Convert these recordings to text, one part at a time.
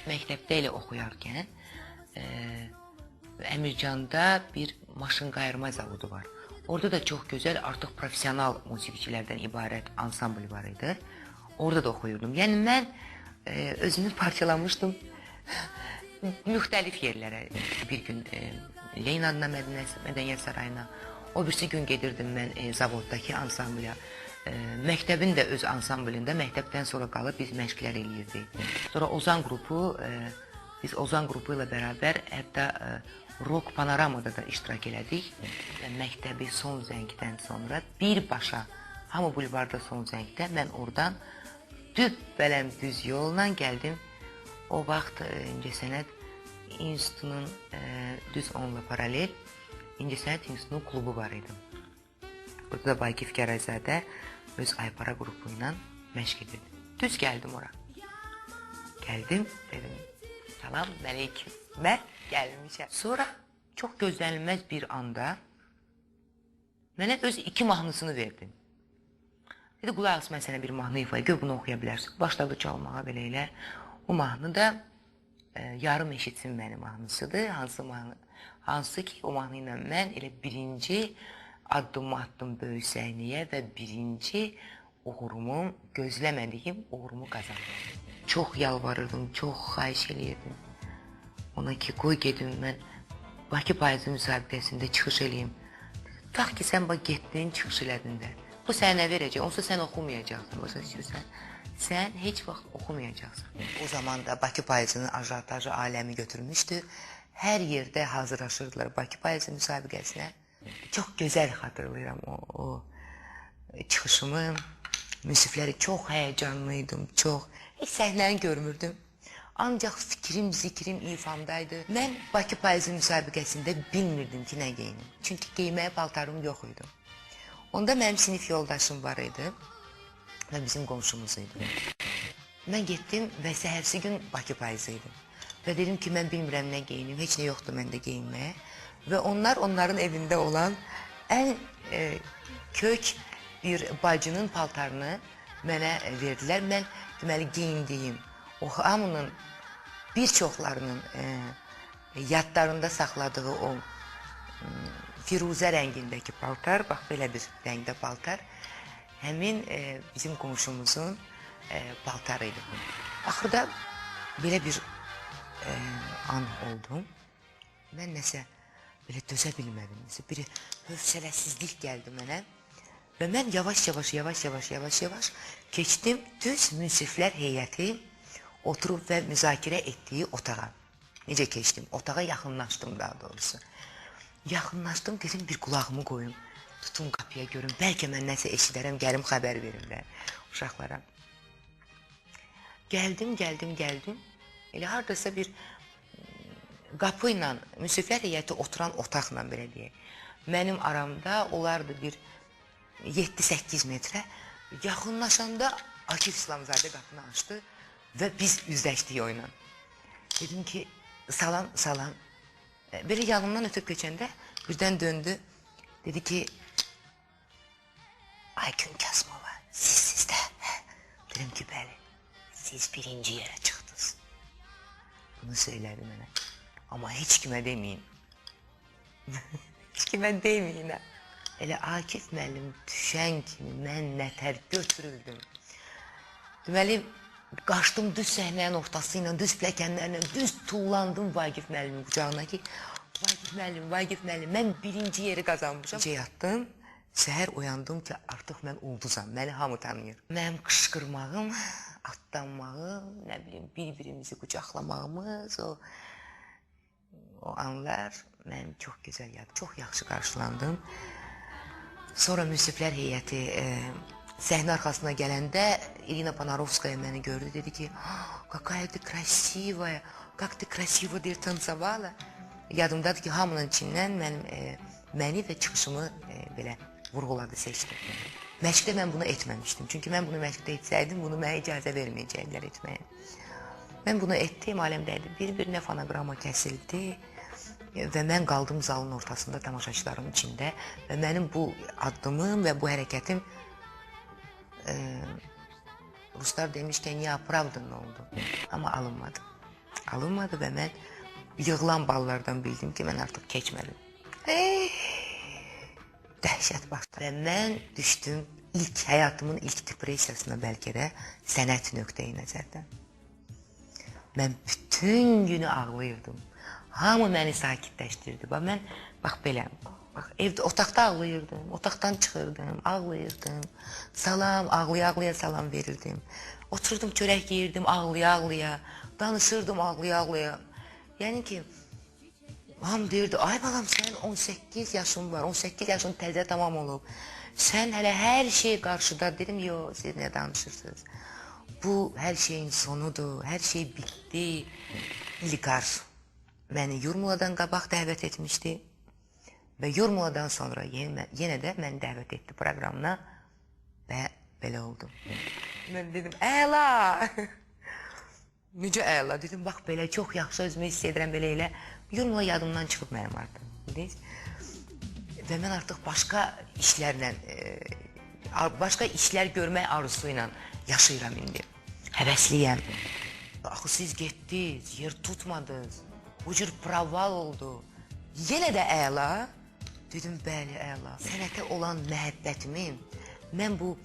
Məktəbdə elə oxuyarkən Əmircanda bir maşın qayırma zavodu var. Orada da çox gözəl artıq professional musiqiçilərdən ibarət ansambl var idi. Orada da oxuyurdum. Yəni mən özümü parçalamışdım müxtəlif yerlərə. Bir gün Lenin adına Mədəniyyət Sarayına, o birisi gün gedirdim mən zavoddakı ansambla. Məktəbin də öz ansamblində məktəbdən sonra qalıb biz məşqlər eləyirdik. Sonra Ozan qrupu, biz Ozan qrupu ilə bərabər hətta Rock Panoramada da iştirak elədik. Və məktəbi son zəngdən sonra birbaşa hamı bulvarda son zəngdə mən oradan dübbələm düz yolla gəldim. O vaxt İncəsənət İnstitutunun düz onunla paralel İncəsənət İnstitutunun klubu var idi. Burada da Vagif Gərayzadə öz Aypara qrupu ilə məşq edirdi. Düz gəldim ora. Gəldim, dedim, salam əleykum, mən gəlmişəm. Sonra çox gözlənilməz bir anda mənə öz iki mahnısını verdi. Dedi, qulaq as, mən sənə bir mahnı ifa gör bunu oxuya bilərsən. Başladı çalmağa belə elə. O mahnı da Yarım eşitsin məni mahnısıdır. Hansı mahnı? Hansı ki, o mahnı ilə mən elə birinci addımı attım böyük səhnəyə və birinci uğurumu, gözləmədiyim uğurumu qazandım. Çox yalvarırdım, çox xahiş eləyirdim. Ona ki, qoy gedim mən Bakı payızı müsabiqəsində çıxış eləyim. Tutaq ki, sən bax getdin, çıxış elədin də. Bu sənə nə verəcək? Onsuz sən oxumayacaqsan, başa düşürsən? Sən heç vaxt oxumayacaqsan. O zaman da Bakı payızının ajotajı aləmi götürmüşdü. Hər yerdə hazırlaşırdılar Bakı payızı müsabiqəsinə. Çox gözəl xatırlayıram o çıxışımı. Münsifləri çox həyəcanlıydım, çox. Heç səhnəni görmürdüm. Ancaq fikrim, zikrim ifamdaydı. Mən Bakı payızı müsabiqəsində bilmirdim ki, nə geyinim. Çünki geyməyə paltarım yox idi. Onda mənim sinif yoldaşım var idi və bizim qonşumuz idi. Mən getdim və səhərsi gün Bakı payızı idi. Və dedim ki, mən bilmirəm nə geyinim, heç nə yoxdur məndə geyinməyə. Və onlar onların evində olan ən kök bir bacının paltarını mənə verdilər. Mən deməli geyindiyim, o hamının bir çoxlarının yadlarında saxladığı o firuzə rəngindəki paltar, bax belə bir rəngdə paltar, həmin bizim qonşumuzun paltarı idi. Axırda belə bir an oldu. Mən nəsə belə dözə bilmədim. Nəsə bir hövsələsizlik gəldi mənə. Və mən yavaş-yavaş, yavaş-yavaş, keçdim düz münsiflər heyəti oturub və müzakirə etdiyi otağa. Necə keçdim? Otağa yaxınlaşdım daha doğrusu. Yaxınlaşdım, dedim bir qulağımı qoyum, tutum qapıya görüm, bəlkə mən nəsə eşidərəm, gəlim xəbər verim də uşaqlara. Gəldim, gəldim, gəldim. Elə haradasa bir qapı ilə, münsiflər heyəti oturan otaqla belə deyək. Mənim aramda olardı bir 7-8 metrə. Yaxınlaşanda Akif İslamzadə qapını açdı və biz üzləşdik o ilə. Dedim ki, salam, salam. Belə yanımdan ötüb keçəndə birdən döndü. Dedi ki, Aygün Kasımova, siz sizdə. Dedim ki, bəli, siz birinci yerə çıxdınız. Bunu söylədi mənə. Amma heç kimə deməyin. Heç kimə deməyin. Elə Akif müəllim düşən kimi mən nətər götürüldüm. Deməli, qaçdım düz səhnənin ortası ilə, düz pilləkənlərlə, düz tullandım Vagif müəllimin qucağına ki, Vagif müəllim, Vagif müəllim, mən birinci yeri qazanmışam. Gecə yatdım, səhər oyandım ki, artıq mən ulduzam, məni hamı tanıyır. Mənim qışqırmağım, atlanmağım, nə bilim, bir-birimizi qucaqlamağımız, o anlar mənim çox gözəl yadım. Çox yaxşı qarşılandım. Sonra münsiflər heyəti səhnə arxasına gələndə Irina Ponarovskaya məni gördü, dedi ki, какая ты красивая, как ты красиво танцевала. Yadımdadır ki, hamının içindən mənim, məni və çıxışımı belə vurğuladı, seçdi. Məşqdə mən bunu etməmişdim. Çünki mən bunu məşqdə etsəydim, bunu mənə icazə verməyəcəkdilər etməyə. Mən bunu etdim, aləm dəydi. Bir-birinə fonoqrama kəsildi və mən qaldım zalın ortasında tamaşaçıların içində və mənim bu addımım və bu hərəkətim ruslar demişkən ya pravda oldu, amma alınmadı. Alınmadı və mən yığılan ballardan bildim ki, mən artıq keçmədim. Dəhşət başladı. Və mən düşdüm ilk həyatımın ilk depressiyasına bəlkə də sənət nöqteyi nəzərdən. Mən bütün günü ağlayırdım. Hamı məni sakitləşdirdi. Bax mən bax belə, bax evdə otaqda ağlayırdım, otaqdan çıxırdım, ağlayırdım. Salam, ağlaya-ağlaya salam verirdim. Otururdum çörək yeyirdim ağlaya-ağlaya, danışırdım ağlaya-ağlaya. Yəni ki, hamı deyirdi, ay balam sənin 18 yaşın var, 18 yaşın təzə tamam olub. Sən hələ hər şey qarşıda. Dedim, yox, siz nə danışırsınız? Bu hər şeyin sonudur, hər şey bitdi. İlqar məni Yurmuladan qabaq dəvət etmişdi və Yurmuladan sonra yenə də məni dəvət etdi proqramına və belə oldu. Mən dedim, əla! Necə əla? Dedim, bax belə çox yaxşı özümü hiss edirəm belə elə. Yurmula yadımdan çıxıb mənim artıq. Bildiniz? Və mən artıq başqa işlərlə, başqa işlər görmək arzusu ilə yaşayıram indi. Həvəsliyəm. Axı siz getdiniz, yer tutmadınız. Bu cür proval oldu. Yenə də əla. Dedim, bəli, əla. Sənətə olan məhəbbətimi, mən bu,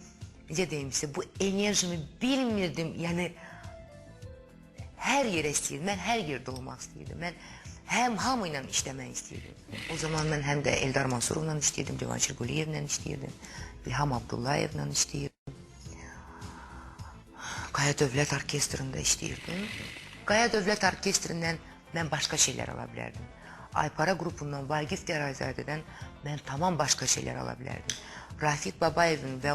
necə deyim sizə, bu enerjimi bilmirdim. Yəni, hər yerə istəyirdim. Mən hər yerdə olmaq istəyirdim. Mən həm hamı ilə işləmək istəyirdim. O zaman mən həm də Eldar Mansurovla işləyirdim, Cavanşir Quliyevlə işləyirdim, İlham Abdullayevlə işləyirdim. Qaya Dövlət Orkestrində işləyirdim. Qaya Dövlət Orkestrindən mən başqa şeylər ala bilərdim. Aypara qrupundan, Vagif Gərayzadədən mən tamam başqa şeylər ala bilərdim. Rafiq Babayevin və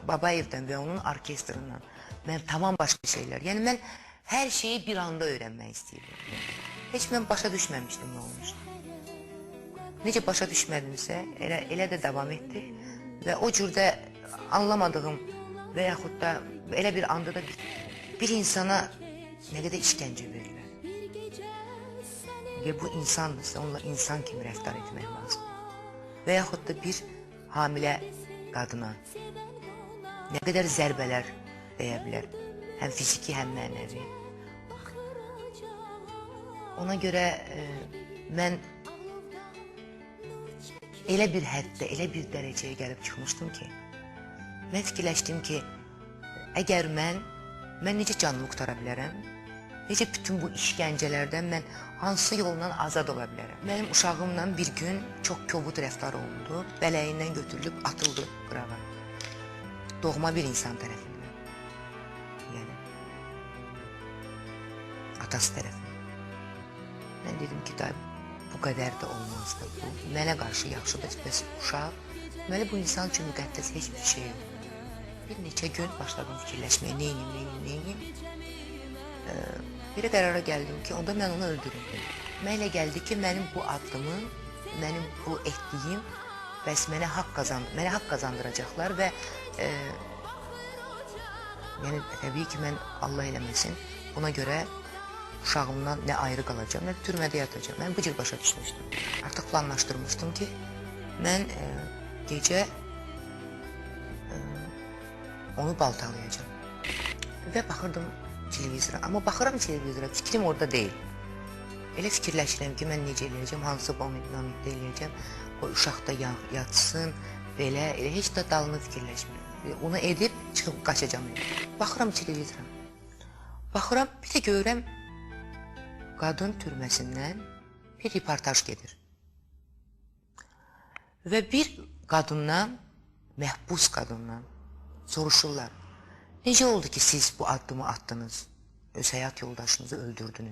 Babayevdən və onun orkestrindən mən tamam başqa şeylər. Yəni mən hər şeyi bir anda öyrənmək istəyirdim. Heç mən başa düşməmişdim nə olmuşdu. Necə başa düşmədimsə, elə də davam etdi və o cürdə anlamadığım və yaxud da elə bir anda da bir insana nə qədər işgəncə verirlər. Əgər bu insandırsa, onunla insan kimi rəftar etmək lazım. Və yaxud da bir hamilə qadına nə qədər zərbələr dəyə bilər, həm fiziki, həm mənəvi. Ona görə mən elə bir həddə, elə bir dərəcəyə gəlib çıxmışdım ki, mən fikirləşdim ki, əgər mən necə canımı qurtara bilərəm, necə bütün bu işgəncələrdən mən hansı yolla azad ola bilərəm? Mənim uşağımla bir gün çox kobud rəftar olundu, bələyindən götürülüb atıldı qırağa. Doğma bir insan tərəfindən, yəni atası tərəfindən. Mən dedim ki, day, bu qədər də olmazdı. Bu mənə qarşı yaxşıdır, bəs uşaq, deməli bu insan üçün müqəddəs heç bir şey yox. Bir neçə gün başladım fikirləşməyə, neynim, neynim. Bir qərara gəldim ki, onda mən onu öldürüm. Mənə elə gəldi ki, mənim bu addımım, mənim bu etdiyim, bəs mənə haqq qazandıracaqlar və yəni təbii ki, mən Allah eləməsin, buna görə uşağımdan nə ayrı qalacağam, nə türmədə yatacağam. Mən bu cür başa düşmüşdüm. Artıq planlaşdırmışdım ki, mən gecə onu baltalayacağam. Və baxırdım televizora. Amma baxıram televizora, fikrim orada deyil. Elə fikirləşirəm ki, mən necə eləyəcəm, hansı momentdə eləyəcəm, o uşaq da yatsın, belə, elə heç də dalını fikirləşmirəm. Onu edib çıxıb qaçacağam. Baxıram televizora. Baxıram, bir də görürəm, qadın türməsindən bir reportaj gedir. Və bir qadından, məhbus qadından soruşurlar. Necə oldu ki, siz bu addımı atdınız, öz həyat yoldaşınızı öldürdünüz?